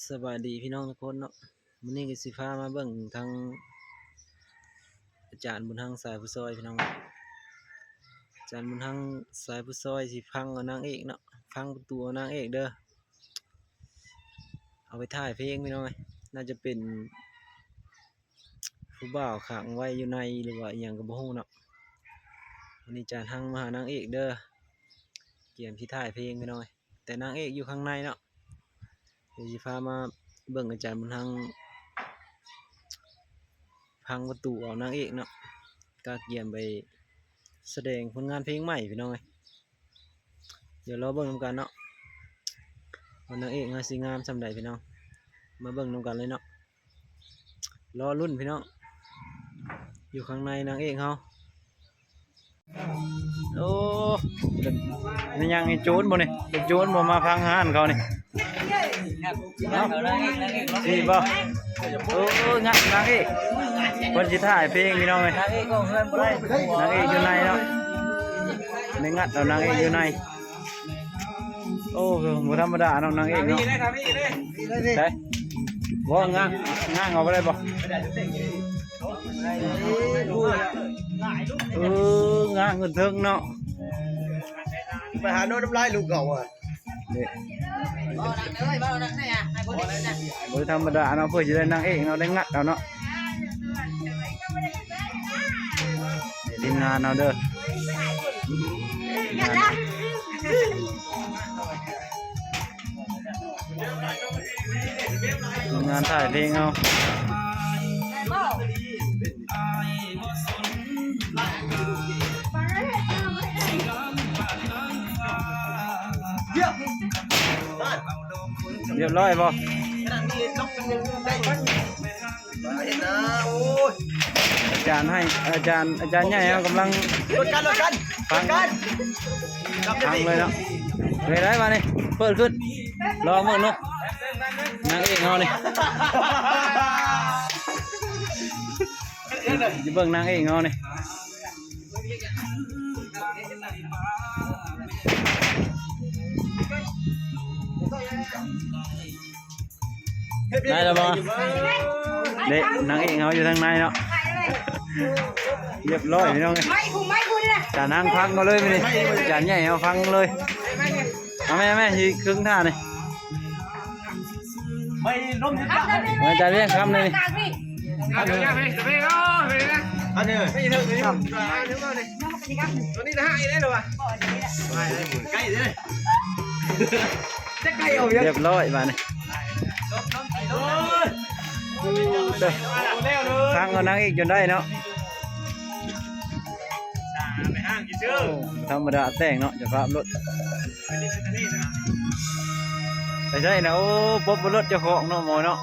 ສະບາຍດີພີ່ນ້ອງທຸກຄົນເນາະ, ມື້ນີ້ກໍຊິພາມາເບິ່ງທາງອາຈານບຸນຮັງ ສາຍຜູ້ຊ່ອຍ ພີ່ນ້ອງ. ອາຈານບຸນຮັງ ສາຍຜູ້ຊ່ອຍ ຊິພັງເອົານາງເອກເນາະ, ພັງປະຕູເອົານາງເອກເດີ, ເອົາໄປຖ່າຍເພງ ພີ່ນ້ອງເອີຍ. ໜ້າຈະເປັນ ຜູ້ບ່າວຂັງໄວ້ຢູ່ໃນ ຫຼືວ່າອີ່ຫຍັງກໍບໍ່ຮູ້ເນາະ. ວັນນີ້ຈານຮັງມາຫານາງເອກເດີ, ກຽມຊິຖ່າຍເພງ ພີ່ນ້ອງເອີຍ, ແຕ່ນາງເອກຢູ່ຂ້າງໃນເນາະ. ດຽວຊິພາມາເບິ່ງອາຈານບຸນຮັງພັງປະຕູເອົານາງເອກເນາະ, ກະກຽມໄປສະແດງຜົນງານເພງໃໝ່ ພີ່ນ້ອງເອີຍ. ດຽວລໍເບິ່ງນຳກັນເນາະ ວ່ານາງເອກເຮົາຊິງາມສ່ຳໃດ ພີ່ນ້ອງ, ມາເບິ່ງນຳກັນເລີຍເນາະ. ລໍລຸ້ນພີ່ນ້ອງ, ຢູ່ຂ້າງໃນນາງເອກເຮົາ. ໂອ້ ແມ່ນຫຍັງນີ້ ໂຈນບໍ່ນີ້? ເປັນໂຈນບໍ່ ມາພັງຮ້ານເຂົານີ້? ເອົ້າ ນີ້ບໍ່? ໂອ້ ງັດນາງເອກ, ເພິ່ນຊິຖ່າຍເພງ ພີ່ນ້ອງເອີຍ. ນາງເອກຢູ່ໃນເນາະ, ໄດ້ງັດເອົານາງເອກຢູ່ໃນ. ໂອ້ ບໍ່ທຳມະດາເນາະ ນາງເອກເນາະ. ໃສ ບໍ່ ງາງ ງາງເອົາບໍ່ໄດ້ບໍ່? ເອີ ງາງຂຶ້ນເທິງເນາະ, ໄປຫາໂນ້ນນ້ຳລາຍລູກເຂົາອະ. ນີ້ ບໍ່ທຳມະດາເນາະ, ເພື່ອຊິໄດ້ນາງເອກເນາະ, ໄດ້ງັດເອົາເນາະ. ທີມງານເຮົາເດີ ງານ ທີມງານຖ່າຍເພງເຮົາ. ຮຽບຮ້ອຍບໍ່? ອາຈານໃຫ້ ອາຈານ ອາຈານໃຫຍ່ເຮົາກຳລັງ ລົດກັນ ລົດກັນ ຟັງ ລົດກັນ ຟັງເລີຍເນາະ. ເປັນໄດບາດນີ້ ເປີດຂຶ້ນ ລອງເບິ່ງເນາະ ນາງເອກເຮົານີ້. ຊິເບິ່ງນາງເອກເຮົານີ້ ໄດ້ແລ້ວບໍ່? ເດ້ ນາງເອກເຮົາຢູ່ທາງໃນເນາະ. ຮຽບຮ້ອຍພີ່ນ້ອງເອີຍ. ຈານນາງພັງເອົາເລີຍມື້ນີ້ ຈານໃຫຍ່ເຮົາພັງເລີຍ. ເອົາແມ່ ແມ່ ຊິເຄິ່ງທ່ານີ້. ໄປລົມຊິ ເອົາຈານວຽງຄຳເລີຍນີ້. ອັນນີ້ ຕົວນີ້ນະ ອີກແລ້ວຫວາ? ໃກ້ເດ້. ຮຽບຮ້ອຍບາດນີ້ ເດີ ພັງເອົານາງເອກຈົນໄດ້ເນາະ. ທຳມະດາແຕ່ງເນາະ ເຈົ້າພາບລົດ ໄປໃສນະ. ໂອ້ ປົບລົດເຈົ້າຂອງເນາະ ໝໍເນາະ.